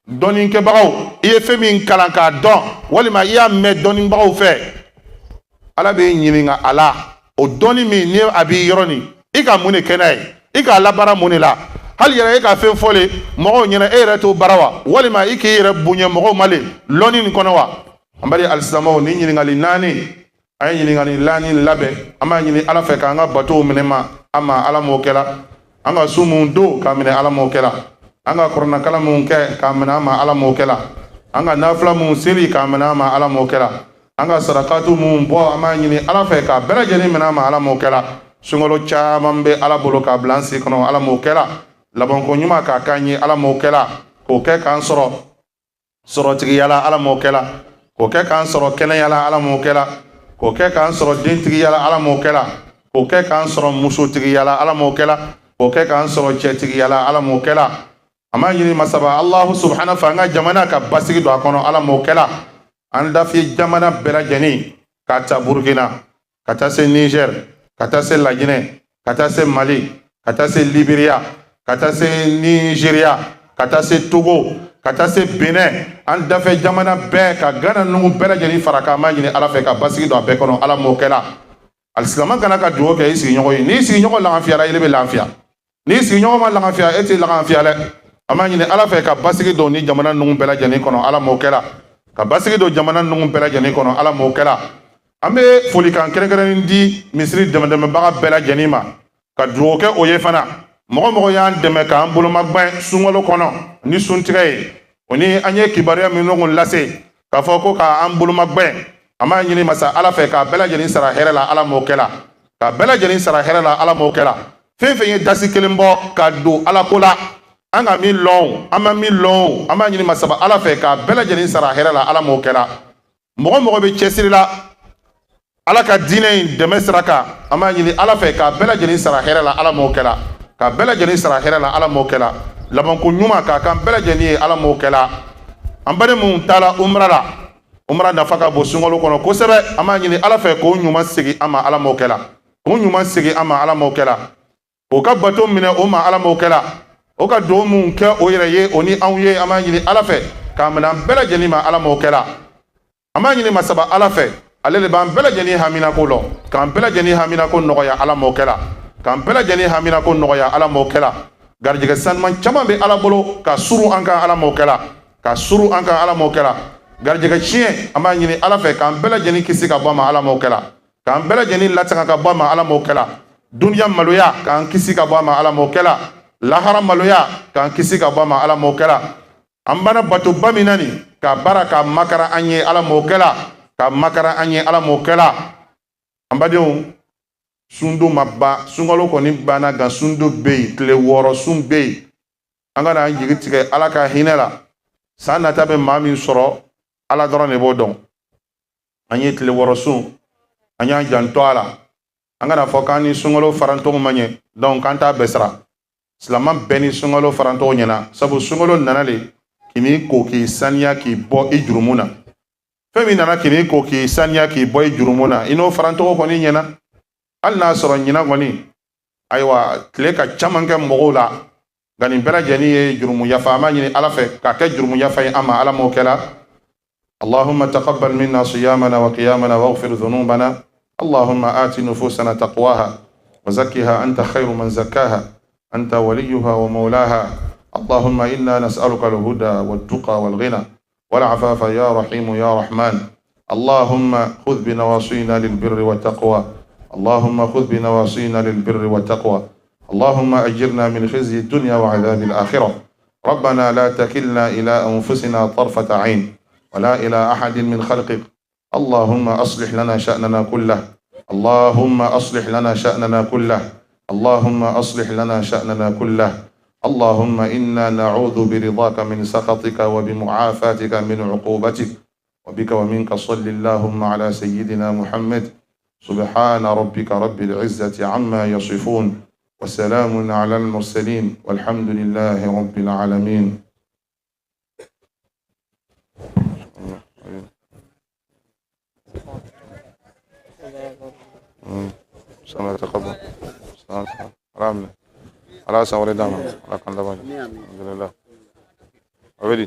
Speaker 6: dɔnnikɛbagaw, i ye fɛn min kalan k'a dɔn walima i y'a mɛn dɔnnibagaw fɛ, Ala b'i ɲininka a la. O dɔnni min ni a b'i yɔrɔ nin, i ka mun de kɛ n'a ye? I k'a labaara mun de la? Hali yɛrɛ e ka fɛn fɔ le mɔgɔw ɲɛna, e yɛrɛ t'o baara wa? Walima i k'i yɛrɛ bonya mɔgɔw ma le lɔnni nin kɔnɔ wa? An bari alisilamɛw, ni ɲininkali naani, an ye ɲininkali naani labɛn. An b'a ɲini Ala fɛ k'an ka batow minɛ ma an ma, Ala m'o kɛla. An ka sun mun don k'a minɛ, Ala m'o kɛla. An ka kuranɛkalan mun kɛ k'a minɛ an ma, Ala m'o kɛla. An ka nafila mun seli k'a minɛ an ma, Ala m'o kɛla. An ka sarakatu mun bɔ, an b'a ɲini Ala fɛ k'a bɛɛ lajɛlen minɛ an ma, Ala m'o kɛla. Sunkalo caman bɛ Ala bolo k'a bila an sen kɔnɔ, Ala m'o kɛla. Labanko ɲuman k'a k'an ye, Ala m'o kɛla. K'o kɛ k'an sɔrɔ sɔrɔtigiya la, Ala m'o kɛla. K'o kɛ k'an sɔrɔ kɛnɛya la, Ala m'o kɛla. K'o kɛ k'an sɔrɔ dentigiya la, Ala m'o kɛla. K'o kɛ k'an sɔrɔ musotigiya la, Ala m'o kɛla. K'o kɛ k'an sɔrɔ cɛtigiya la, Ala m'o kɛla. An b'a ɲini masaba Alahu subhana fɛ, an ka jamana ka basigi don a kɔnɔ, Ala m'o kɛla. An dafiye jamana bɛɛ lajɛlen, ka ta Burukina ka taa se Niger, ka taa se Laginɛ, ka taa se Mali, ka taa se Liberiya, ka taa se Nigeria, ka taa se Togo, ka taa se Benin, an dafɛ jamana bɛɛ, ka Gana ninnu bɛɛ lajɛlen fara kan, an b'a ɲini Ala fɛ ka basigi don a bɛɛ kɔnɔ, Ala m'o kɛla. Alisilamɛ kana ka dugawu kɛ i sigiɲɔgɔn ye. N'i sigiɲɔgɔn lagafiyara, i bɛ lafiya. N'i sigiɲɔgɔn ma lagafiya, e tɛ lagafiya dɛ. An b'a ɲini Ala fɛ ka basigi don ni jamana ninnu bɛɛ lajɛlen kɔnɔ, Ala m'o kɛla. Ka basigi don jamana ninnu bɛɛ lajɛlen kɔnɔ, Ala m'o kɛla. An bɛ folikan kɛrɛnkɛrɛnnen di misiri dɛmɛdɛmɛbaga bɛɛ lajɛlen ma, ka dugawu kɛ o ye fana. Mɔgɔ mɔgɔ y'an dɛmɛ k'an bolomagɛn sunkalo kɔnɔ ni suntigɛ ye, o ni an ye kibaruya minnu lase k'a fɔ ko k'an bolomagɛn, an b'a ɲini masa Ala fɛ k'a bɛɛ lajɛlen sara hɛrɛ la, Ala m'o kɛla. K'a bɛɛ lajɛlen sara hɛrɛ la, Ala m'o kɛla. Fɛn fɛn ye dasi kelen bɔ ka don Ala ko la, an ka min lɔn, an ma min lɔn, an b'a ɲini masaba Ala fɛ k'a bɛɛ lajɛlen sara hɛrɛ la, Ala m'o kɛla. Mɔgɔ mɔgɔ bɛ cɛsiri la Ala ka diinɛ in dɛmɛ sira kan, an b'a ɲini Ala fɛ k'a bɛɛ lajɛlen sara hɛrɛ la, Ala m'o kɛla. K'a bɛɛ lajɛlen sara hɛrɛ la, Ala m'o kɛla. Labanko ɲuman k'a kan bɛɛ lajɛlen ye, Ala m'o kɛla. An baden minnu taala umra la, umra nafa ka bon sunkalo kɔnɔ kosɛbɛ. An b'a ɲini Ala fɛ k'o ɲuman segin an ma, Ala m'o kɛla. K'o ɲuman segin an ma, Ala m'o kɛla. O ka bato minɛ o ma, Ala m'o kɛla. O ka dugawu mun kɛ o yɛrɛ ye, o ni anw ye, an b'a ɲini Ala fɛ k'a minɛ an bɛɛ lajɛlen ma, Ala m'o kɛla. An b'a ɲini masaba Ala fɛ, ale de b'an bɛɛ lajɛlen haminako lɔ, k'an bɛɛ lajɛlen haminako nɔgɔya, Ala m'o kɛla. K'an bɛɛ lajɛlen haminako nɔgɔya, Ala m'o kɛla. Garijɛgɛ sanuman caman bɛ Ala bolo ka suru an kan, Ala m'o kɛla. Ka suru an kan, Ala m'o kɛla. Garijɛgɛ tiɲɛ, an b'a ɲini Ala fɛ k'an bɛɛ lajɛlen kisi ka bɔ a ma, Ala m'o kɛla. K'an bɛɛ lajɛlen latanga ka bɔ a ma, Ala m'o kɛla. Duniya maloya, k'an kisi ka bɔ a ma, Ala m'o kɛla. Lahara maloya, k'an kisi ka bɔ a ma, Ala m'o kɛla. An bana batoba min na nin ka baara ka makara an ye, Ala m'o kɛla. Ka makara an ye, Ala m'o kɛla. An badenw, sundo ma ban, sunkalo kɔni banna, nka sundo bɛ yen, tile 6 sun bɛ yen. An kana an jigi tigɛ Ala ka hinɛ la. San nata bɛ maa min sɔrɔ, Ala dɔrɔn de b'o dɔn. An ye tile 6 sun, an y'an janto a la. An kana fɔ k'an ni sunkalo farantogo ma ɲɛ, donc k'an t'a bɛɛ sara. Silama bɛɛ ni sunkalo farantogo ɲɛna, sabu sunkalo nana le k'i n'i ko k'i saniya k'i bɔ i jurumu na. Fɛn min nana k'i n'i ko k'i saniya k'i bɔ i jurumu na, i n'o farantogo kɔni ɲɛna. Hali n'a sɔrɔ ɲinan kɔni, ayiwa, tile ka caman kɛ mɔgɔw la, nka nin bɛɛ lajɛlen ye jurumu yafa. An b'a ɲini Ala fɛ k'a kɛ jurumu yafa ye an ma, Ala m'o kɛla. اللهم تقبل منا صيامنا وقيامنا واغفر ذنوبنا. اللهم آت نفوسنا تقواها وزكها أنت خير من زكاها، أنت وليها ومولاها. اللهم إنا نسألك الهدى والتقى والغنى والعفاف يا رحيم يا رحمن. اللهم خذ بنواصينا للبر والتقوى. اللهم خذ بنواصينا للبر والتقوى. اللهم أجرنا من خزي الدنيا وعذاب الآخرة. ربنا لا تكلنا إلى أنفسنا طرفة عين ولا إلى أحد من خلقك. اللهم أصلح لنا شأننا كله. اللهم أصلح لنا شأننا كله. اللهم أصلح لنا شأننا كله. اللهم إنا نعوذ برضاك من سخطك وبمعافاتك من عقوبتك، وبك ومنك صل اللهم على سيدنا محمد. سبحان ربك رب العزة عما يصفون، وسلام على المرسلين، والحمد لله رب العالمين. سلام تقبل. Ala minɛ, Ala san wɛrɛ d'an ma, Ala k'an laban. Alhamdulillah, a bɛ di.